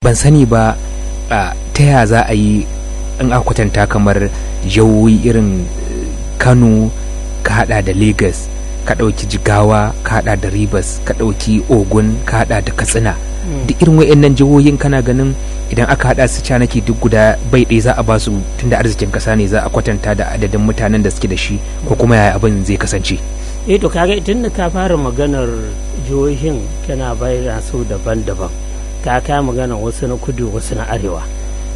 Ban sani ba ta ya za a yi in aka kwatanta kamar jihohi irin Kano ka hada da Lagos, ka ɗauki Jigawa ka hada da Rivers, ka ɗauki Ogun ka hada da Katsina, duk irin wayannan jihohin, kana ganin idan aka hada su canaki duk guda bai ɗaya za a ba su, tunda arzikin ƙasa ne, za a kwatanta da adadin mutanen da suke da shi, ko kuma yaya abin zai kasance? Eh, to kaga tun da ka fara maganar jihohin, kana bayyana su daban-daban, ka ka magana wasu na kudu, wasu na arewa.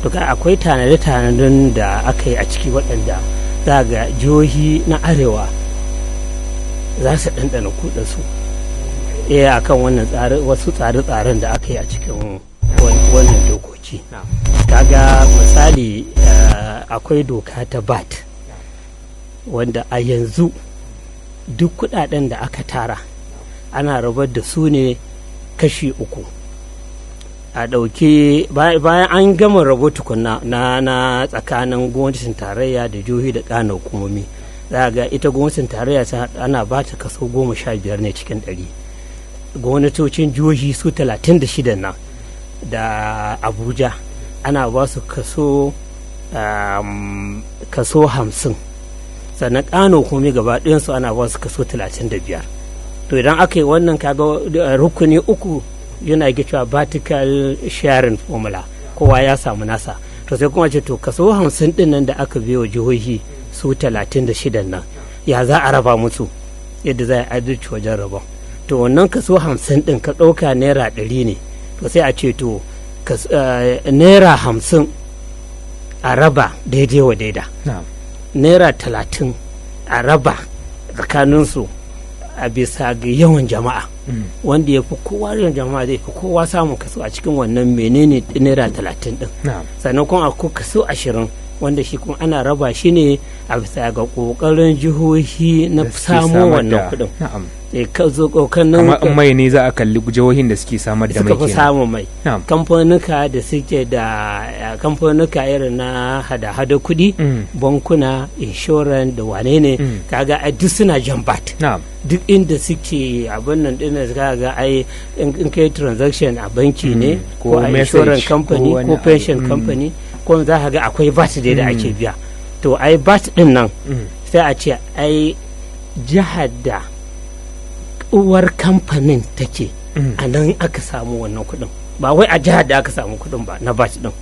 To ka akwai tanade-tanaden da aka yi a ciki waɗanda za ga jihohi na arewa za su ɗanɗana kuɗinsu akan wannan tsare, wasu tsare-tsaren da aka yi a cikin wannan dokoki. Kaga misali, akwai doka ta VAT, wanda a yanzu duk kudaden da aka tara ana rabar da su ne kashi uku. A ɗauki, bayan an gama rabo tukunna na tsakanin gwamnatin tarayya da jihohi da ƙananan hukumomi, za ga ita gwamnatin tarayya ana ba ta kaso 15 ne cikin 100. Gwamnatocin jihohi su 36 nan da Abuja ana ba su kaso 50, sannan ƙananan hukumomi gaba ɗayansu ana ba su kaso 35. To idan aka yi wannan, kaga rukuni uku yana cewa vertical sharing formula, kowa ya samu nasa. To sai kuma ce, to kaso 50 ɗin nan da aka biyo jihohi su 36 nan, ya za a raba musu yadda za a adalci wajen rabon? To wannan kaso 50 ɗin, ka ɗauka naira 100 ne, to sai a ce to naira 50 a raba daidai wa daida, naira 30 a raba tsakaninsu a bisa ga yawan jama'a. Wanda ya fi kowa yawan jama'a zai fi kowa samun kaso a cikin wannan menene naira 30 din. Sannan kuma akwai kaso 20, wanda shi kuma ana raba shi ne a bisa ga kokarin jihohi na samo wannan kudin. Ka zo kokarin Kamar in mai ne, za a kalli jihohin da suke samar da mai. Suka fi samun mai, kamfanuka da suke da kamfanuka irin na hada-hada kuɗi, bankuna, insurance da wane ne, kaga ai duk suna jan VAT. Duk inda suke abin nan din, kaga ai in kai transaction a banki ne ko a insurance company ko pension company ko, za ka ga akwai VAT dai da ake biya. To ai VAT din nan, sai a ce ai jihar da uwar kamfanin take, a nan aka samu wannan kuɗin, ba wai a jihar da aka samu kuɗin ba na VAT din.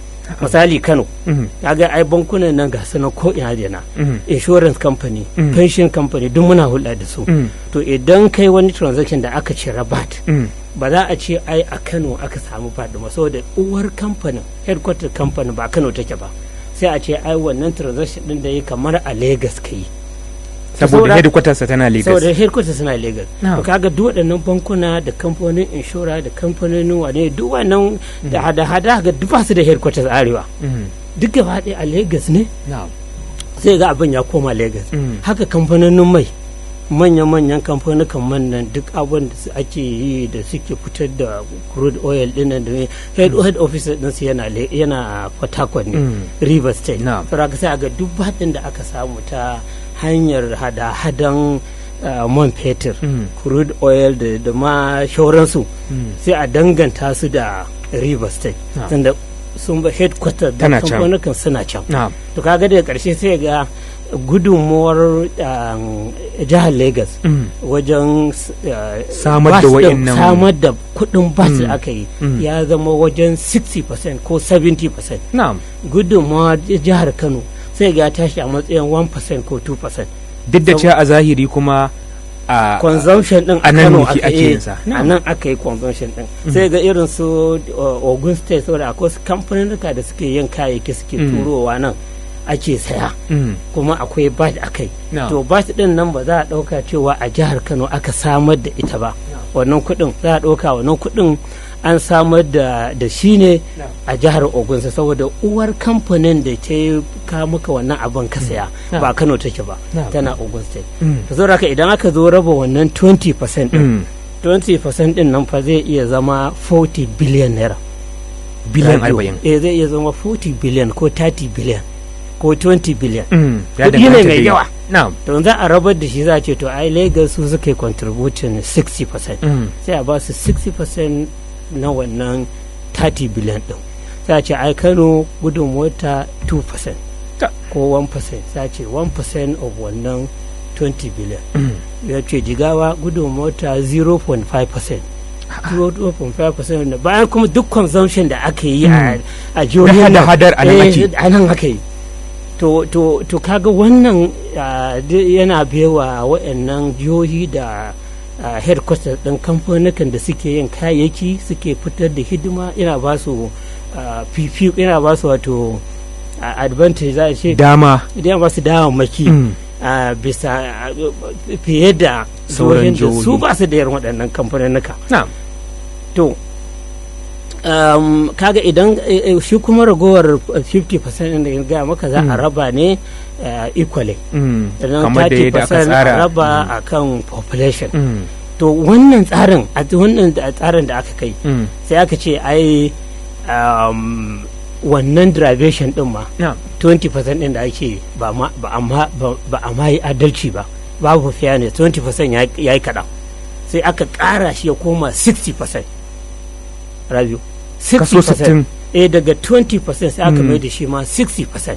Misali Kano, kaga ai bankunan nan ga sanan ko ina da na insurance company, pension company, duk muna hulɗa da su. To idan kai wani transaction da aka cire VAT, ba za a ce ai a Kano aka samu VAT ba, saboda uwar kamfanin, headquarter company, ba Kano take ba. Sai a ce ai wannan transaction din da ya kamar a Lagos ka yi. Saboda headquarters tana Lagos. Saboda headquarters tana Lagos. To kaga duk waɗannan bankuna da kamfanin inshora da kamfanin wane, duk wannan da hada-hada, ga duk ba su da headquarters arewa, duk gaba ɗaya a Lagos ne. Sai ga abin ya koma Lagos. Haka kamfanonin mai, manya-manyan kamfanukan man nan, duk abin da ake yi da suke fitar da crude oil din nan, da head office din su yana Port Harcourt ne, River State. Saboda sai ga duk baɗin da aka samu ta hanyar hada-hadan man fetur, crude oil da ma shauransu, sai a danganta su da River State, tunda sun ba headquarter da kamfanukan suna can. To kaga daga karshe sai ga gudunmuwar jihar Lagos wajen samar da wa'annan samar da kudin VAT da aka yi ya zama wajen 60% ko 70%. Gudunmuwar jihar Kano sai ga tashi a matsayin 1% ko 2%. Duk da cewa a zahiri kuma a consumption din a Kano ake yin sa. A nan aka yi consumption din. Sai ga irin su Ogun State, saboda akwai wasu kamfaninnika da suke yin kayayyaki suke turowa nan ake saya, kuma akwai VAT akai. To VAT din nan ba za a dauka cewa a jihar Kano aka samar da ita ba. Wannan kuɗin za a dauka, wannan kuɗin an samar da shi ne a jihar Ogun, saboda uwar kamfanin da ta yi ka muka wannan abin ka saya ba Kano take ba, tana Ogun State. To saboda haka idan aka zo raba wannan 20% din, 20% din nan fa zai iya zama 40 billion naira. Biliyan 40. Eh, zai iya zama 40 billion ko 30 billion ko 20 billion. Kuɗi ne mai yawa. To za a rabar da shi, za a ce to ai Lagos su suka yi contributing 60%, sai a ba su 60% na wannan 30 billion din. Sai a ce ai Kano gudunmuwarta 2% ko 1%, sai a ce 1% of wannan 20 billion. Ya ce Jigawa gudunmuwarta 0.5%, 0.5%, bayan kuma duk consumption da aka yi a jihohin nan, hada-hadar a nan ake. A nan aka yi. To kaga wannan yana baiwa waɗannan jihohi da headquarters ɗin kamfanukan da suke yin kayayyaki, suke fitar da hidima, ina ba su fifi, ina ba su wato advantage za a ce, dama, idan ba su damammaki bisa fiye da sauran jihohin da su jihohi. ba su da irin waɗannan kamfanuka. To kaga idan shi kuma ragowar 50% ɗin da ya gaya maka za a raba ne equally. Sannan Kamar da yadda aka 30% a tsara. raba a kan population. To wannan tsarin, a wannan tsarin da aka kai, sai aka ce ai wannan derivation din ma, 20% din da ake ba ma ba amma ba a ma yi adalci ba, babu fairness, 20% ya yi kaɗan. Sai aka ƙara shi ya koma 60%, Rabiu. Kaso 60%. 60. Eh, daga 20% sai aka mai da shi ma 60%.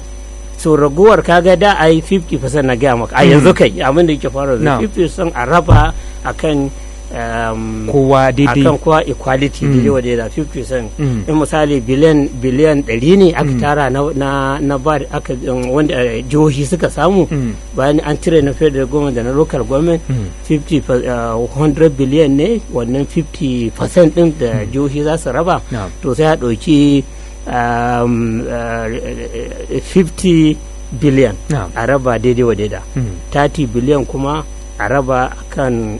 So ragowar, kaga da ai 50% na gaya maka a yanzu kai, abin da yake fara da 50% a raba akan kowa daidai, akan kowa equality, daidai wa daidai 50%. In misali biliyan 100 ne aka tara na ba aka wanda jihohi suka samu, bayan an cire na federal government da na local government, 50 100 biliyan ne wannan 50% din da jihohi za su raba. To sai a ɗauki 50 biliyan a raba daidai wa daida, 30 biliyan kuma a raba akan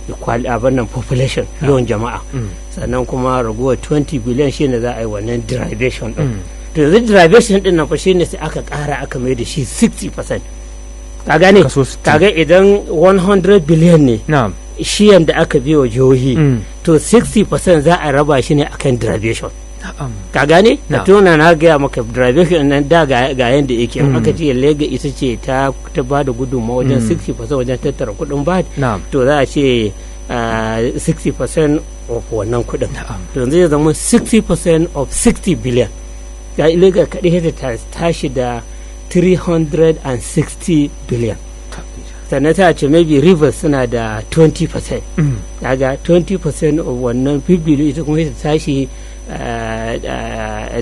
abin nan population, yawan jama'a. Sannan kuma ragowar 20 biliyan shine za a yi wannan derivation din. To yanzu derivation din nan fa shine sai aka kara, aka mai da shi 60%, ka gane? Kaso 60. Kaga idan 100 biliyan ne shiyan da aka biyo jihohi, to 60% za a raba shi ne akan derivation. Ka gane? Ka tuna na gaya maka derivation nan da ga yanda yake. In aka ce Lagos ita ce ta ba da gudunmawa wajen 60% wajen tattara kuɗin VAT, to za a ce 60% of wannan kuɗin. To yanzu ya zama 60% of 60 billion, ga Lagos kaɗai ta tashi da 360 billion. Sannan ta ce maybe Rivers suna da 20%. Kaga 20% of wannan 5 billion, ita kuma ita tashi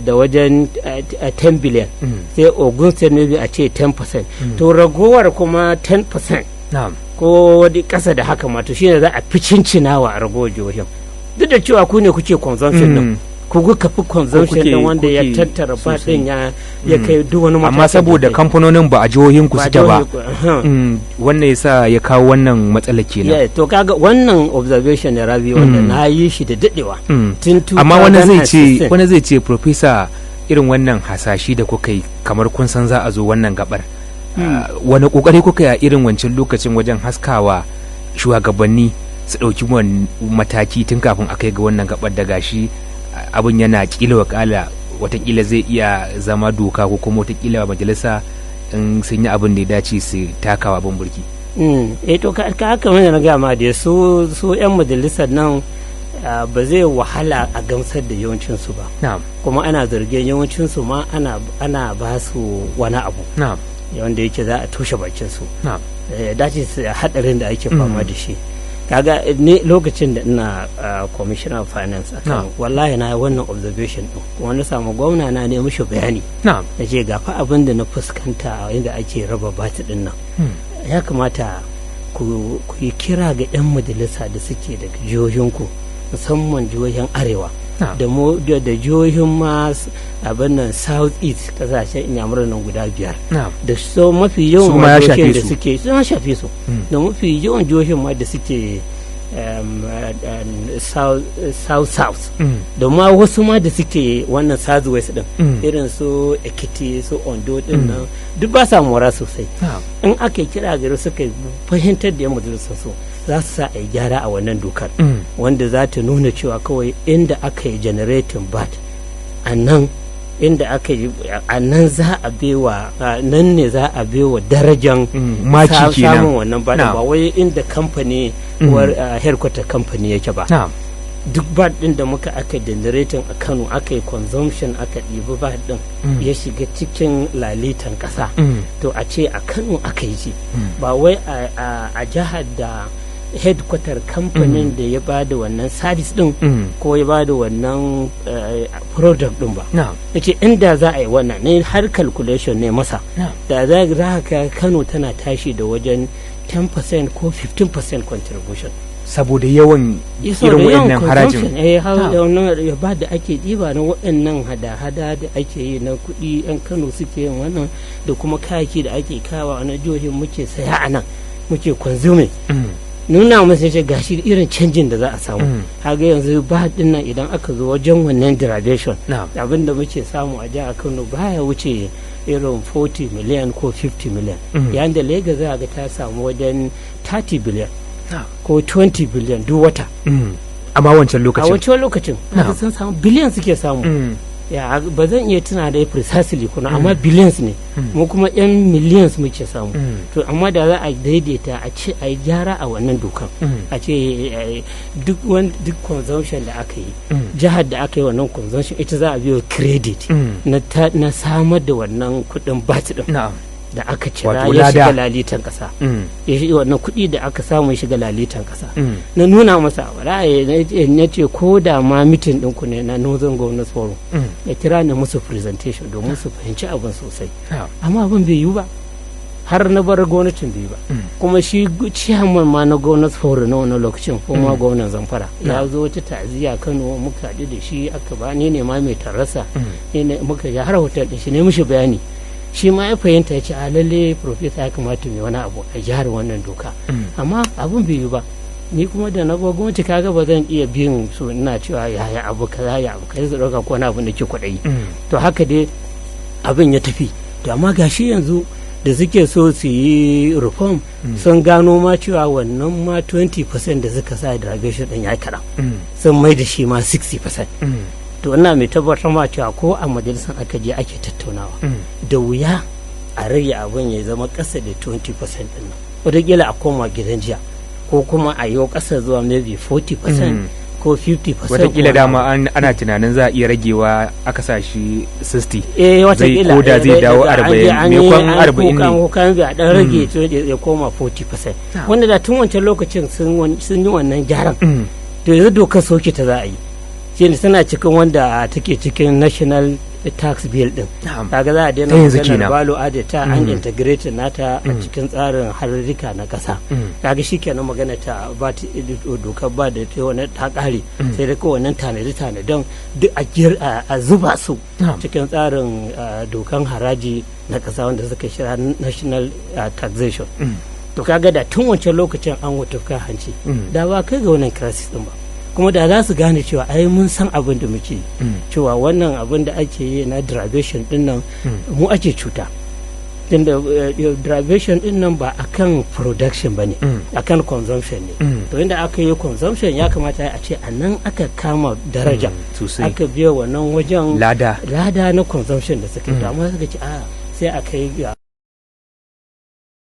da wajen 10 billion. Sai Ogun State maybe a ce 10%. To ragowar kuma 10% ko wani kasa da haka ma, to shine za a fi cincinawa a ragowar jihohin, duk da cewa ku ne kuke consumption din, ku kuka fi consumption din wanda ya tattara ba din ya kai duk wani. Amma saboda kamfanonin ba a jihohin ku suke ba, wannan yasa ya kawo wannan matsala kenan. Yeah, to kaga wannan observation ne, Rabi, wanda na yi shi da dadewa tun Amma wani zai ce, professor, irin wannan hasashi da kuka yi, kamar kun san za a zo wannan gabar, wani kokari kuka yi a irin wancan lokacin wajen haskawa shugabanni su ɗauki mataki tun kafin a kai ga wannan gabar da gashi abin yana kila wakala, watakila zai iya zama doka, ko kuma watakila majalisa in sun yi abin da ya dace su takawa abin burki? Eh, to ka haka wanda na gama da su yan majalisar nan, ba zai wahala a gamsar da yawancin su ba. Kuma ana zargin yawancin su ma ana ba su wani abu wanda yake za a toshe bakin su. Dace hadarin da ake fama da shi. Kaga ne lokacin da ina commissioner of finance akan, wallahi na yi wannan observation din, kuma na samu gwamna na ne mishi bayani, na ce ga fa abin da na fuskanta a inda ake raba VAT din nan, ya kamata ku yi kira ga 'yan majalisa da suke daga jihohinku, musamman jihohin arewa da jihohin ma abin nan south east, kasashen inyamuran nan guda biyar, da so mafi yawan jihohin da suke sun shafe su, da mafi yawan jihohin ma da suke south south, da ma wasu ma da suke wannan south west din, irin su Ekiti, su Ondo din nan, duk ba sa mora sosai. In aka kira gari suka fahimtar da yan majalisar su, za su sa a yi gyara a wannan dokar, wanda za ta nuna cewa kawai inda aka yi generating VAT, a nan inda aka yi, a nan za a bewa, nan ne za a bewa darajan samun wannan VAT, ba wai inda kamfani, headquarter kamfani yake ba. Duk VAT din da muka aka generating a Kano, aka yi consumption, aka ɗibi VAT din ya shiga cikin lalitan ƙasa, to a ce a Kano aka yi shi, ba wai a jihar da headquarter kamfanin da ya ba da wannan service din ko ya ba da wannan product din ba. Yace inda za a yi wannan ne, har calculation ne masa, da za ka Kano tana tashi da wajen 10% ko 15% contribution. Saboda yawan irin wayannan harajin. Eh, wannan ba da ake ɗiba na waɗannan hada-hada da ake yi na kuɗi, yan Kano suke yin wannan, da kuma kayayyaki da ake kawa na jihohin muke saya a nan muke consuming. Nuna masa ce gashi irin canjin da za a samu. Kaga yanzu ba dinnan idan aka zo wajen wannan derivation, abinda muke samu a jihar Kano baya wuce irin 40 miliyan ko 50 miliyan, yayin da Lagos za ga ta samu wajen 30 biliyan ko 20 biliyan duk wata. Amma wancan lokacin. A wancan lokacin sun samu biliyan suke samu. Ya ba zan iya tuna da precisely kuna, amma billions ne, mu kuma yan millions muke samu. To amma da za a daidaita, a ce a yi gyara a wannan dokan, a ce duk duk consumption da aka yi, jihar da aka yi wannan consumption ita za a biyo credit na samar da wannan kudin VAT din da aka cira ya shiga lalitan kasa, ya shi wannan kuɗi da aka samu ya shiga lalitan kasa. Na nuna masa wala, ya ce ko da ma meeting ɗinku ne na Northern Governors Forum, ya kira ni musu presentation domin su fahimci abin sosai. Amma abin bai yiwu ba, har na bar gwamnatin bai ba. Kuma shi chairman ma na Governors Forum na wannan lokacin, kuma gwamnan Zamfara, ya zo wata ta'aziyya Kano, muka haɗu da shi, aka ba ni ne ma mai tarasa, muka ya har hotel ɗin shi ne mishi bayani, shi ma ya fahimta, ya ce a lalle professor ya kamata mai wani abu a jihar wannan doka. Amma abun bai yi ba. Ni kuma da na gwamnati, kaga ba zan iya bin su ina cewa yaya abu kaza, ya abu kaza, su dauka ko wani abu da ke kwaɗayi. To haka dai abin ya tafi. To amma gashi yanzu da suke so su yi reform, sun gano ma cewa wannan ma 20% da suka sa derivation din ya kaɗan, sun mai da shi ma 60%. To ina mai tabbatar ma cewa ko a majalisar aka je ake tattaunawa, da wuya a rage abin ya zama ƙasa da 20% din nan. Wataƙila a koma gidan jiya ko kuma a yi ƙasa zuwa maybe 40% ko 50%. Wataƙila dama ana tunanin za a iya ragewa, aka sa shi 60. Eh, watakila. Ko da zai dawo 40, maimakon 40 ne ko kan a dan rage ya koma 40%, wanda da tun wancan lokacin sun yi wannan gyaran, to yanzu dokar soke ta za a yi. Shi ne tana cikin wanda take cikin national tax bill din. Kaga za a daina maganar value added ta, an integrate nata a cikin tsarin hararrika na kasa. Kaga shikenan, magana ta ba dokar ba da ta wani ta kare, sai dai kowanne tanadi tanadan duk a zuba su cikin tsarin dokan haraji na kasa wanda suka shira national taxation. To kaga da tun wancan lokacin an wuta hanci, da ba kai ga wannan crisis din ba. Kuma da za su gane cewa ai mun san abin da muke, cewa wannan abin da ake yi na derivation din nan mu ake cuta, tunda derivation din nan ba akan production ba ne, akan consumption ne. To inda aka yi consumption ya kamata a ce a nan aka kama daraja, aka biya wannan wajen lada. Lada na consumption da suka yi. Amma suka ce a sai a kai ga